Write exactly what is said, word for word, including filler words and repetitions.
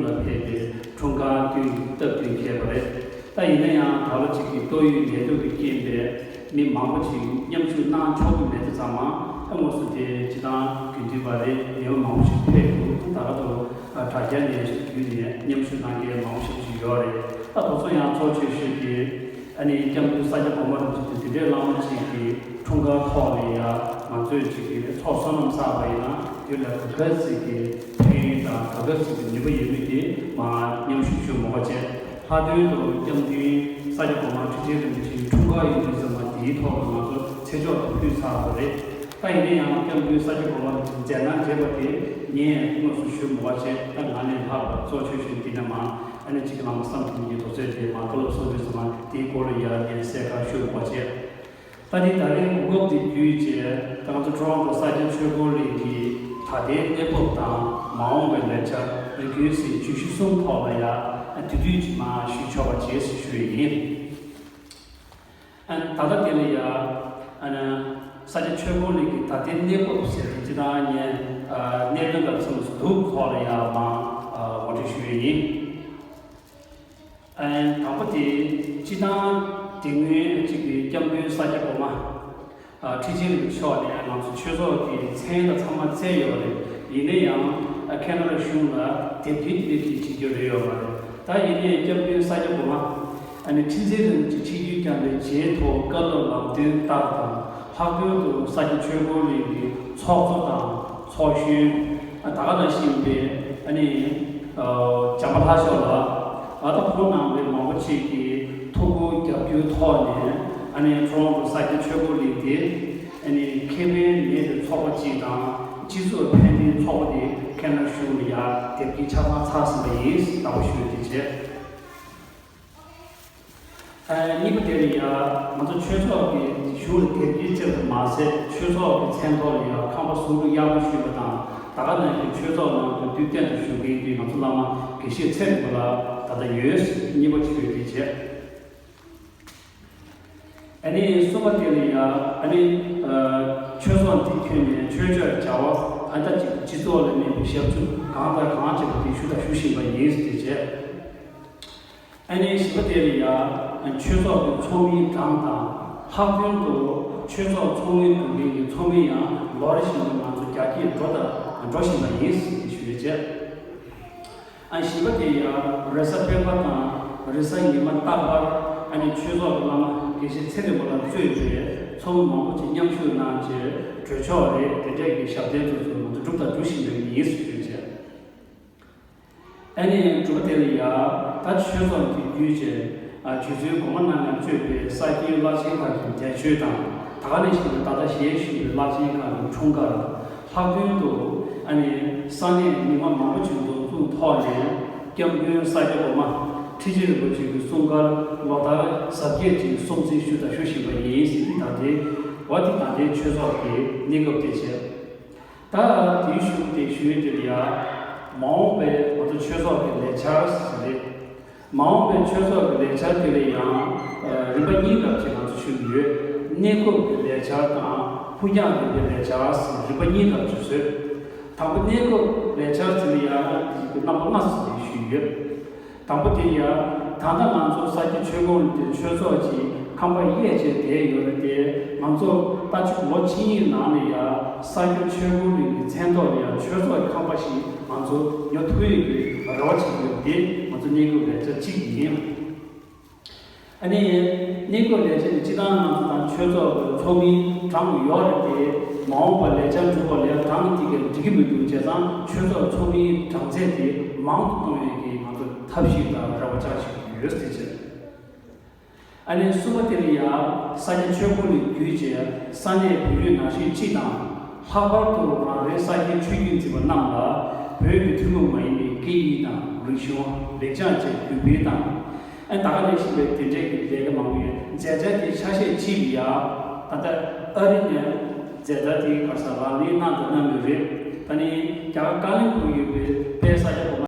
ལ་ཕེབས་ཏེ་འཁྲུངས་སྐར་བསྟུན་སྟབས་བསྟུན་བྱས་པ་རེད། ད་ཡིན་ན་ཡང་ད་ལོ་གཅིག་གི་ཏོག་དབྱིབས་ནད་དུག་གི་རྐྱེན་པས་མི་མང་པོ་ཞིག་མཉམ་ཞུགས་གནང་ཆོག་གི་མེད་དུས་ཙམ་མ་ཨ་དངོས་སུ་དེ་སྤྱི་བཏང་དགེ་འདུན་པ་རེད། ཉེ་བ་མང་པོ་ཞིག་ཕེབས་འདུག་ད་ག་དུ་དྲ་རྒྱ་ནས་བརྒྱུད་ནས་མཉམ་ཞུགས་གནང་མཁན་མང་པོ་ཞིག་ཞིག་ཡོད་རེད། ད་དེ་ཚོ་ཡང་ཚོགས་ཆེན་ཞུས་ཏེ། ཨ་ནི་སྐྱབས་མགོན་ས་སྐྱ་གོང་མ་རིན་པོ་ཆེ་དང་དེ་འདྲའི་བླ་མ་གཅིག་གི་འཁྲུངས་སྐར་ཐོག་ནས་ཡང་ང་ཚོས་གཅིག་གི་ཚོགས་བསོད་ནམས་བསགས་པ་ཡིན་ན་དེ་ལ་ག་ག་ཅིག་གི་ཕན་ཡོན་དང་ག་ག་ཅིག་གི་ནུས་པ་ཡོད་མེད་དེ་མར་མཉམ་ཞུགས་ཞུ་མོས་པ་བྱས། ལྷག་དོན་དུ་སྐྱབས་མགོན་ས་སྐྱ་གོང་མ་ཁྲི་ཆེན་རིན་པོ་ཆེའི་འཁྲུངས་སྐར་ཡིན་དུས་ཙམ་མ་དེའི་ཐོག་ཏུ་ང་ཚོ་ཚེ་ཆོག་ཏུ་ཕུལ་ཚར་བ་རེད། ད་ཡིན་ན་ཡང་སྐྱབས་མགོན་ས་སྐྱ་གོང་མ་རིན་པོ་ཆེ་མཛད་གནང་བྱས་པ་དེ་ངས་དངོས་སུ་ཞུ་མོས་པ་བྱས། ད་ང་ནས་ལྷག་པར་གཙོ་ཆེ་ཤོས་འདི་ནས་མར། ཨ་ནི་གཅིག་བླ་མ་བསམ་གྲུབ་ཀྱི་དོགས་ཟོན་དེ་མ་གཏོགས་སོང་དུས་ཙམ་མ་དེའི་སྐོར་ལ་ཡང་ངས་གསལ་ཁ་ཞུ་དགོས་བྱས། ད་ནི་ད་རེས་གོ་སྐབས་འདི་བརྒྱུད་བྱས་ད་ང་ཚོ་ཊོ་རོན་ཊོ་ས་སྐྱ་ཆོས་འཁོར་གླིང་གི་ད་ལྟའི་གནས་བབ་དང་མ་འོངས་པའི་ལས་འཆར་རིགས་རྒྱུན་ཟིན་བརྗོད་གཞི་གསུམ་ཐོག་ལ་ཡང་དེ་དུས་ཀྱི་མ་ཞུ་ཆོག་པ་བྱས་ཞུ་ཡི་ཡིན། ཨ་ནི་ད་ལྟ་དེ་ལ་ཡ། ཨ་ནི་ས་སྐྱ་ཆོས་འཁོར་གླིང་གི་ད་ལྟའི་གནས་བབ་ཟེར་ཏེ་སྤྱི་བཏང་ངས་ཨ་གནད་དོན་དང་མཚུངས་སུ་འདུག་ཁོག་ལ་ཡ་མ་ཨ་ངོ་སྤྲོད་ཞུ་ཡས་ཡིན། ཨ་ནི་དང་པོ་དེ་སྤྱི་བཏང་དེ་སྔོན་གཅིག་གི་སྐྱབས་མགོན་ས་སྐྱ་གོང་མ་ཨ་ཁྲི་ཆེན་རིན་པོ་ཆེ་མཆོག་ནས་ང་ཚོ་ཆོས་ཚོགས་ཀྱི་མཚན་དང་ཚང་མ་བསྩལ་ཡོད་རེད། ཡིན་ན་ཡང་ཨ་ཁེ་ན་ཌ་གཞུང་ལ་དེབ་སྐྱེལ་དེ་འདྲ་ཅིག་བྱེད་རྒྱུ་རེད་ཡོད་མ་རེད། ད་ཡིན་ནའི་སྐྱབས་མགོན་ས་སྐྱ་གོང་མ། ཨ་ནི་ཁྲི་འཛིན་རིན་པོ་ཆེ་ཆིབས་བསྒྱུར་བསྐྱངས་པའི་རྗེས་ཐོག་བཀའ་སློབ་ལམ་སྟོན་ལྟར་དང་ལྷག་དོན་དུ་ས་སྐྱ་ཆོས་འཁོར་གླིང་གི་ཚོགས་གཙོ་དང་ཚོགས་གཞོན། ཨ་ད་ག་ནང་བཞིན་པའི་ཨ་ནི་ཨ་བྱམས་པ་ལྷ་ཤོག་ལགས། ཨ་ད་ཁོང་ནང་པའི་མང་པོ་ཅིག་གིས་ཐུགས་ཁུར་རྒྱབ་སྐྱོར་ཐོག་ནས་ཨ་ནི་ཊོ་རོན་ཊོ་ས་སྐྱ་ཆོས་འཁོར་གླིང་དེ། ཨ་ནི་ཁེ་ཕན་མེད་པའི་ཚོགས་པ་གཅིག་དང་སྤྱི་ཚོགས་ཕན་བདེའི་ཚོགས་པ་དེ་ཁེ་ན་ཌ་གཞུང་ལ་ཡར་དེབ་སྐྱེལ་ཆ་ཚང་ཚར་ཟིན་པ་ཡིན། བདག་པོ་ཞུས་ཏེ་བྱས། ཨ་གཉིས་པ་དེ་ལ་ཡ་ང་ཚོ་ཆོས་ཚོགས་ཀྱི་གཞུང་ལ་དེབ་སྐྱེལ་བྱས་པ་མ་ཟད་ཆོས་ཚོགས་ཀྱི་མཚན་ཐོག་ལ་ཡ་ཁང་པ་ཟུང་དུ་གཡར་པོ་ཞུས་པ་དང་ད་ག་ནང་བཞིན་ཆོས་ཚོགས་ནང་དུ་དུས་གཏན་དུ་བཞུགས་མཁན་གྱི་ང་ཚོ་བླ་མ་དགེ་བཤེས་ཚེ་རིང་པ་ལགས་ད་ལྟ་ཡོད། གཉིས་པ་ཞུས་ཏེ་བྱས། ཨ་ནི་གསུམ་པ་དེ་ལ་ཡང་ཨ་ནི་ཆོས་ཚོགས་འདི་ཁྱོན་ནས་ཆོས་སྤྱོད་བྱ་བ་ཨ་ད་ཅིག་སྤྱི་ཚོགས་ལ་གནས་པའི་ཞབས་ཞུ་གང་དང་གང་བྱེད་པ་དེ་ཞུ་དང་ཞུ་བཞིན་པ་ཡིན་ཟེར་བྱས། ཨ་ནི་བཞི་པ་དེ་ལ་ཡང་ཆོས་ཚོགས་ཀྱི་ཚོགས་མིའི་གྲངས་དང་ལྷག་དོན་དུ་ཆོས་ཚོགས་ཚོགས་མི་དགོས་མཁན་གྱི་ཚོགས་མི་ཡང་ལོ་རེ་བཞིན་དུ་ང་ཚོ་རྒྱ་སྐྱེད་འགྲོ་དང་འགྲོ་བཞིན་པ་ཡིན་ཟེར་ཞུ་ཡས་བྱས། ཨ་བཞི་པ་དེ་ཡང་རེས་གཟའ་སྤེན་པ་དང་རེས་གཟའ་ཉི་མ་རྟག་པར་ཨ་ནི་ཆོས་ཚོགས་ཀྱི་བླ་མ་དགེ་བཤེས་ཚེ་རིང་པ་ལ་གཙོས་པའི་ཚོགས་མི་མང་པོ་ཅིག་མཉམ་ཞུགས་གནང་རྗེས་གྲོས་ཆོད་རེད་དེ་འདྲས་ཀྱི་ཞབས་བརྟན་དེ་ཚོ་ང་ཚོ་སྒྲུབ་དང་སྒྲུབ་བཞིན་པའི་ཡིན་ཟེར་བརྗོད་བྱས། ཨ་ནི་དྲུག་པ་དེ་ལ་ཡང་ད་ཆོས་ཚོགས་ཀྱི་བརྒྱུད་བྱས་ཨ་ཆོས་ཚུལ་གོང་མ་རྣམས་ལ་གཙོས་པའི་ས་སྐྱའི་བླ་ཆེན་ཁག་གི་འདས་མཆོད་དང་ད་ག་ནང་བཞིན་ད་ལྟ་ཞལ་བཞུགས་པའི་བླ་ཆེན་ཁག་གི་འཁྲུངས་སྐར། ལྷག་དོན་དུ་ཨ་ནི་ས་གནས་མི་མང་མང་པོ་ཅིག་འདུ་འཛོམས་ཐོག་ནས་སྐྱབས་མགོན་ས་སྐྱ་གོང་མ་ཁྲི་ཆེན་རིན་པོ་ཆེ་གི་གསུང་མཁར་ལོ་ལྟར་གཟབ་རྒྱས་ཀྱིས་སྲུང་བརྩི་ཞུ་དང་ཞུ་བཞིན་པ་ཡིན་ཟེར་ཏེ་ད་ལྟའི་འོ་དེ་ད་ལྟའི་ཆོས་ཚོགས་ཀྱི་གནས་སྐབས་དེ་བྱས། ད་དེའི་གཞུག་དེ་ཞུ་ཡས་དེ་ལ་ཡ། མ་འོངས་པའི་ང་ཚོ་ཆོས་ཚོགས་ཀྱི་ལས་འཆར་ཟེར་རེད། མ་འོངས་པའི་ཆོས་ཚོགས་ཀྱི་ལས་འཆར་དེ་ལ་ཡང་རིམ་པ་གཉིས་ལ་བྱས་ང་ཚོ་ཞུ་གི་ཡོད། གནས་སྐབས་ཀྱི་ལས་འཆར་དང་ཕུགས་རྒྱང་རིང་པོའི་ལས་འཆར་ཟེར་རིམ་པ་གཉིས་ལ་བྱས་བཟོས། དང་པོ་གནས་སྐབས་ལས་འཆར་ཟེར་ལ་ཡང་རྣམ་པ་ལྔ་ཟེར་ནས་ཞུ་གི་ཡོད། དང་པོ་དེ་ཡང་ད་ལྟ་ང་ཚོ་ས་སྐྱ་ཆོས་འཁོར་གླིང་དེ་ཆོས་ཚོགས་ཀྱི་ཁང་པ་གཡས་བྱས་བསྡད་ཡོད་རེད་དེ་ང་ཚོ་ད་ཅིག་ལོ་ཕྱིན་ཡིན་ནང་ནས་ཡང་ས་སྐྱ་ཆོས་འཁོར་གླིང་གི་མཚན་ཐོག་ལ་ཡང་ཆོས་ཚོགས་ཀྱི་ཁང་པ་ཞིག་ང་ཚོ་ཉོ་ཐུབ་ཡོད་ཀྱི་རེ་བ་བྱེད་ཀྱི་ཡོད་དེ་ང་ཚོ་གནས་སྐབས་ལས་འཆར་གཅིག་ཡིན། ཨ་ནི་གནས་སྐབས་ལས་འཆར་ནི་སྤྱི་བཏང་ང་ཚོ་དང་ཆོས་ཚོགས་ཀྱི་ཚོགས་མི་གྲངས་ཡོད་རེད་དེ་མ་འོངས་པ་ལས་འཆར་འགྲུབ་པ་ལས་གྲངས་དེ་གས་འགྲིག་གི་མི་འདུག་བྱས་ཙང་ཆོས་ཚོགས་ཚོགས་མིའི་གྲངས་ཚད་དེ་མང་དུ་གཏོང་ཡས་ཀྱི་ང་ཚོ་ཐབས་ཤེས་དང་རེ་བ་བཅངས་བཞིན་ཡོད་ཟེར་བྱས། ཨ་ནི་གསུམ་པ་དེ་ནི་ཡང་ས་སྐྱ་ཆོས་འཁོར་ནས་བརྒྱུད་བྱས་ས་གནས་བོད་རིགས་ནང་བཞིན་སྤྱི་དང་ལྷག་པར་དུ་རང་རེའི་ས་སྐྱའི་ཆོས་བརྒྱུད་འཛིན་པ་རྣམས་ལ་བོད་ཀྱི་ཐུན་མོང་མ་ཡིན་པའི་སྐད་ཡིག་དང་རིག་གཞུང་ལེགས་བྱང་བཅས་བརྒྱུད་སྤེལ་དང་། ཨ་ནི་ད་ག་ནང་བཞིན་པའི་དེ་འབྲེལ་གྱི་ལས་ཀ་མང་པོ་ཡོད། མཛད་འཆར་དེ་ཆ་ཤས་གཅིག་ལ་ཡང་ད་ལྟ་ཨ་རི་ནས་མཛད་འཆར་དེ་ག་ས་ལག་ལེན་གནང་དང་གནང་མུས་རེད། ད་ནི་རྒྱ་གར་ཀ་ལིམ་པོང་ཡོད་པའི་དཔལ་ས་སྐྱ་གོང་མ་